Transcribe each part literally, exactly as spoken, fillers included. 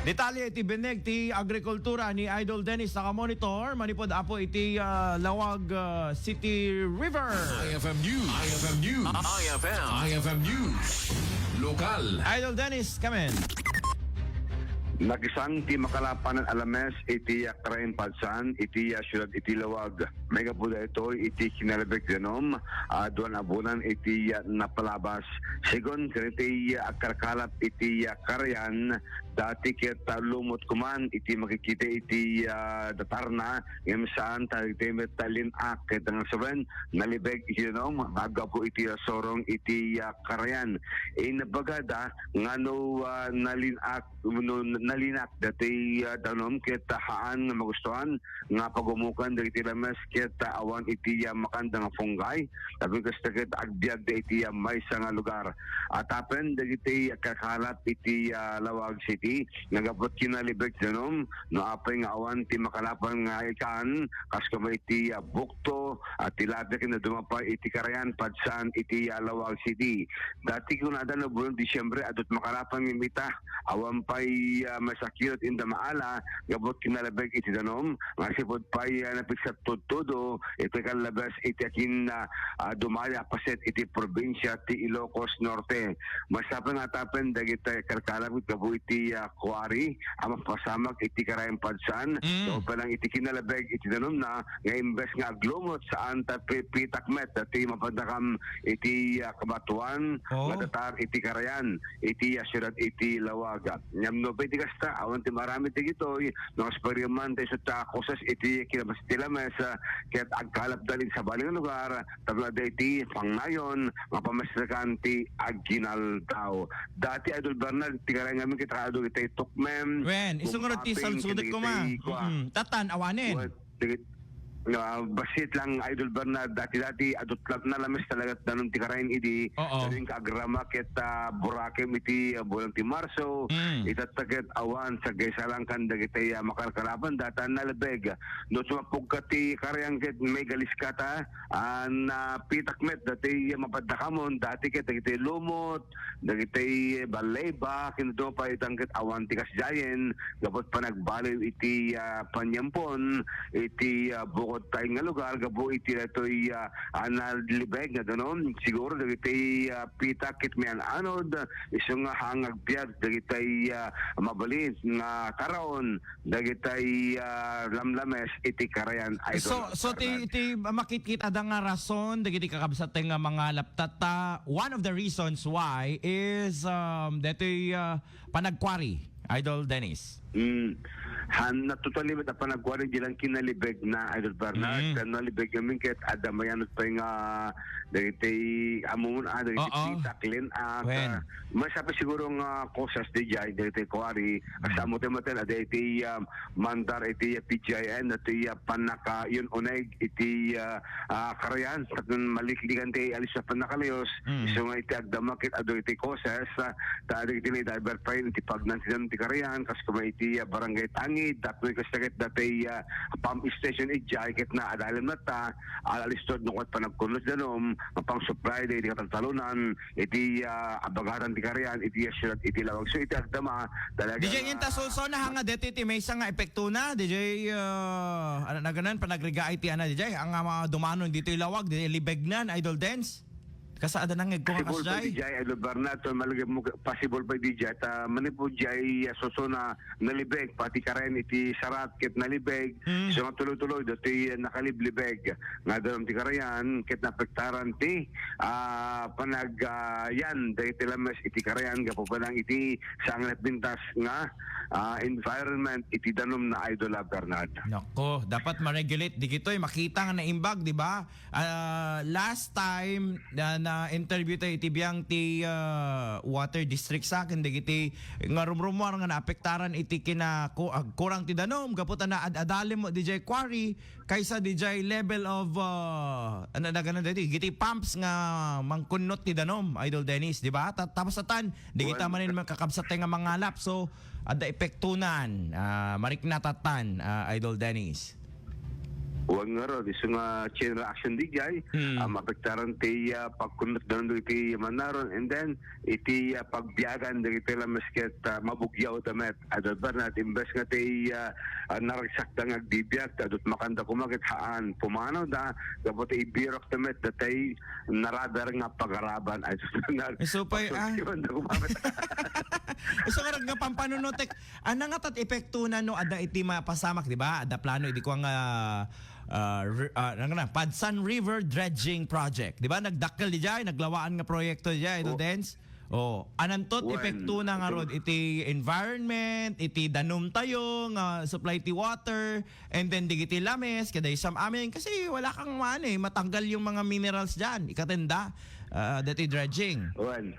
Detalye iti binneg ti agrikultura ni Idol Dennis, naka-monitor manipud apo iti, ah, Laoag, ah, City River. I F M News. I F M News. I F M. I F M News. Lokal. Idol Dennis, come in. Nagisang ti makalapanan a lames iti, ah, Karayan Padsan, iti, ah, siyudad iti Laoag. Maigapu daytoy iti kinalabek ti danum, ah, aduan a bulan iti, ah, napalabas. Segun kadagiti, ah, agkalkalap iti, ah, Karayan, dati ket, ah, lumot koman iti makikita iti, ah, datarna, ngem saan ta dagiti met lin-ak ket nga sawen, nalibeg iti danum, aggapu iti, ah, surong iti, ah, Karayan. Inbaga da nga no, ah, nalin-ak, no nalin-ak dati, ah, danum ket, ah, haan nga magustuan nga pagumukan dagiti lames ket, ah, awan iti, ah, makanda nga fungi. Tapno kasta ket agbiagda iti, ah, maysa nga lugar. Atapen dagiti agkalkalap iti, ah, Laoag City nga gapu iti kinalibeg ti danum, no apay nga awan ti makalapan nga ikan, kas koma iti, ah, bukto, ah, tilapia ken dadduma pay iti Karayan Padsan iti, ah, Laoag City. Dati kunada no bulan Disyembre, adut makalapan ngem ita, awan pay, ah, masakirot inda maala, gapu iti kinalabeg iti danum, nga sipud pay, ah, napigsa tudtudo, iti kallabes iti akin, ah, ah, dumaya paset iti probinsia ti Ilocos Norte. Masapul nga atapen dagiti kalkalap gapu iti, ah, quarry a mapasamak iti Karayan Padsan, Mm. gapu lang iti kinalabeg iti danumna, nga imbes nga aglumot, saan ta pi-, pitak met dati mapadakam iti, ah, kabatuan Oh. nga datar iti Karayan, iti, ah, siyudad iti Laoag. Ngem no pay ti kasta, awan ti maaramid dagitoy, no, eksperiman ta isu ta kusas iti kinabas ti lames, ah, ket agkalapda iti sabali nga lugar, tapno adda iti pangnayon nga pamasekan ti aginaldaw. Dati, Idol Bernard, ti Karayan ngamin ket adu iti tukmem, Wen, isu ngarud ti gumpaping, salsudot ken koma. dagiti kua. Mm, tatan, awanen. Wen, dagit-, ah, bassit lang, Idol Bernard, dati-dati, adut lang nalames talaga danum ti Karayan idi, Oo. Sadin ka agrama ket, ah, burakem iti, ah, bulan ti Marso, Mm. itatta ket awan, saggaysa lang kan dagiti, ah, makalkalapan, data nalbeg. No, sumapog ka ti Karayan ket may galis ka ta, ah, napitak met, dati, ah, mapaddakamon, dati ket dagiti lumot, dagiti balay ba, ken no pay itan ket awan ti kasdiayen, gapu iti panagbaliw iti, ah, paniempon, iti, ah, bukod tayo nga lugar, gapu iti datoy, ah, ah, nalibeg nga danum. Siguro dagiti, ah, pitak ket may an-anod, isu nga haan nga agbiag dagiti, ah, mabalin nga karaon, dagiti, ah, lamlames iti Karayan, Idol So, so ti, Bernard. ti makitkita da nga rason dagiti kakabsat nga mangalap tatta, one of the reasons why is, um, datoy, ah, panagkuari, Idol Dennis. Mm. Han, na totally met a panagkuari di lang kinalibeg na, Idol Bernard. Mm. Kan nalibeg ngamin ket adda mayanot pay nga dagiti amun, ah, dagiti Oo. pitak, lin-ak, Wen. ah, Masapul siguro nga causes di jay, dagiti kuari, Mm. kasamo ti maten, adda iti, ah, mandar iti, ah, P G I N, iti, ah, panaka-, yun, uneg iti, ah, ah, Karayan, tapno maliklikan ti alis a pannakalayus, Mm. isu nga iti agdama ket adu iti causes, ah, ta adi iti naidaibert pay iti pagnan ti dam ti Karayan, kas koma iti, ah, Barangay Tangid, tapno kasta ket dati, ah, pump station ijay ket naadalem latta, al-, alisto no ket panagkunot danum, nga pang-supply da iti kataltalunan, iti, ah, abagatan ti Karayan, iti, ah, siyudad iti Laoag. So, iti agdama, talaga D J nga Intas also na nga deti ti maysa nga epektona, D J, ah, ano na ganan, panagrigaay ti ana, D J, ang, ah, mga dumanon ditoy Laoag, di libegnan, Idol Dens. Kasa ada nangeg ko nga Possible pa kasjay? D J, Idol Bernard, so malagay mo, possible pa D J, ta manipud D J, ah, susuna, nalibeg, pati Karayan iti Sarat, ket nalibeg, Mm. so nga tuloy-tuloy, dati nakaliblibeg, nga dalam ti Karayan, ket naapektaran ti, ah, panag, ah, yan, dagiti lames iti Karayan, gapu pa lang iti saan nga nagpintas nga, ah, environment iti danum na Idol, ah, Bernard. Nako, dapat ma-regulate digitoy, makita nga naimbag, di ba? Ah, last time na, na-interview tayo iti biang ti, ah, water district sa akin, dagiti nga rumrumuar nga naapektaran iti kina-, ku-, agkurang ti danum, gapu ta naad-adalem mo D J quarry, kaysa D J level of, ah, ano na ganan dati, giti pumps nga mangkunnot ti danum, Idol Dennis, di ba? Ta-, tapos atan, di kita Wan- manen makakabsat tayo nga mangalap. So, adda epektunan, ah, mariknatatan, ah, Idol Dennis. Wen ngarud, isu nga chain reaction di jay, Mm. ah, maapektaran ti, ah, pagkunot da iti manaron, and then iti, ah, pagbiagan dagiti lames ket, ah, mabugyaw da met. Idol Bernard, imbes nga ti, ah, ah, naragsak da nga agbibiag, ta adut makanda koma ket haan, pumanaw da, gapu ta ibirok da met, datay narader nga pagaraban. Idol Bernard, Isu pay, ah. Pagsultiwan da koma met. Isu nga rag nga pampanunotek, Ania nga tat epektona no adda iti mapasamak, di ba? Adda plano idi kua nga, ah, re-, ah, ano na, Padsan River Dredging Project. Di ba? Nagdakkel di jay, naglawaan nga proyekto di jay, Idol Oh. Dens? Oh, anantot Wen, epektona nga ito rod iti environment, iti danum tayo nga supply ti water, and then digiti lames, kada isam amin, kasi wala kang mano eh, matanggal yung mga minerals dyan, ikatenda, ah, dati dredging. Wen.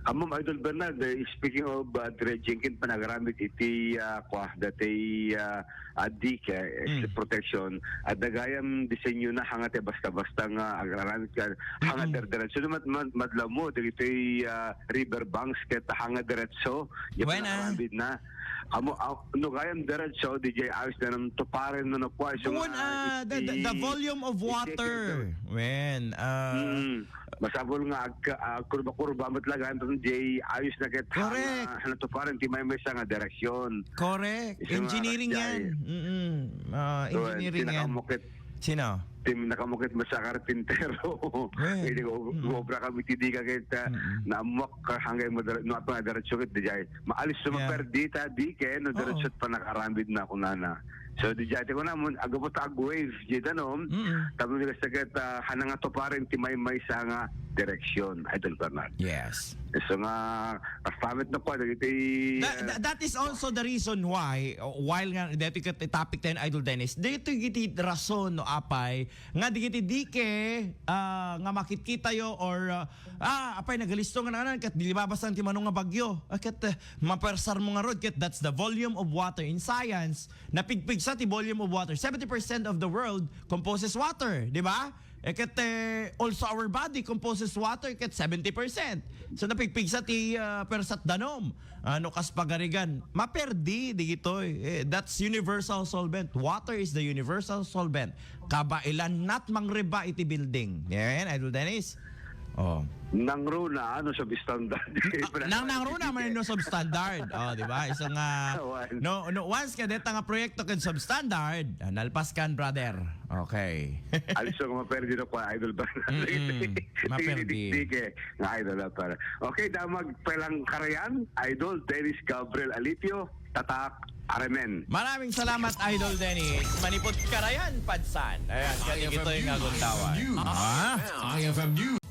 Ammom, Idol Bernard, eh, speaking of, ah, dredging, ken panagaramid iti, ah, kwa, dati, ah, ah, dike, eh, Mm. protection, adda gayam disenyo na, hanga ti basta-basta nga agraramid ka, hanga Mm-mm. derderetso. No, mad-, mad-, madla mo, dagiti, ah, river banks, ket hanga diretso, di Wen, ah. panagaramid na. Amo, ah, no gayam diretso, di jay ayos na nang tuparen no, no, kwa, isu Wen, nga, ah, the, the, the iti, volume of iti water. Wen, ah, Mm. Masapul nga agka-, ah, kurba-kurba met laeng, tapno jay ayos na ket Correct. hana-, hanatuparen ti maymaysa nga direksyon. Correct. Isu nga Engineering aras yan. jay. Mm-mm. Ah, Yun, engineering yan. Pinakamukit. Sino? Tim nakamukit met sa karpintero. Well, Hindi ko, mm-mm. obra kami ti dika ket, ah, Mm-mm. naamok ka hanggang madara-, no, ato nga diretso ket di jay. Maalis sa Yeah. maperdi ta, di ken, no, Oo. diretso at panakaramid na kunana. So, di jay, ti kunamon, agapu ta ag-wave, di ta, no? Mm-mm. Tapno di kasta ket, ah, hanang atuparen ti maymaysa nga direksyon, Idol Bernard. Yes. So nga, kasamit na po, dagiti, Tha-, ah, tha-, that is also the reason why, uh, while nga, dito ket topic tayo, Idol Dennis, dito iti rason, no, apay, nga digiti dike, ah, nga makitkitayo or, ah, ah, apay, nagalisto nga nanan, ket di libabasan ti mano nga bagyo. Ah, ket, eh, mapersar mo nga rod, ket that's the volume of water. In science, napigpigsa ti volume of water. Seventy percent of the world composes water, di ba? Eh, ket, eh, also our body composes water, ket seventy percent. So, napigpigsa ti, ah, persat danum. Ano, kas pagarigan, maperdi, digitoy. Eh, that's universal solvent. Water is the universal solvent. Kabaelan, not mangreba iti building. Yan, Idol Dennis. Oh. Nangruna, ano, substandard? Ah, nang, nangruna, man, no, substandard. Oh, di ba? Isu nga, Awan. no, no, once ka deta nga proyekto ken substandard, ah, nalpas kan, brother. Okay. Aliso nga maperdi no kwa, Idol Bernard. Mm-mm. Maperdi. Dikdike nga Idol, ah, para. Okay, damag pelang karayan, Idol Dennis Gabriel Alipio, tatak, aremen. Maraming salamat, Idol Dennis. Manipod karayan, Padsan. Ayan, kani kitoy nga guntawan. Ah? I F M News.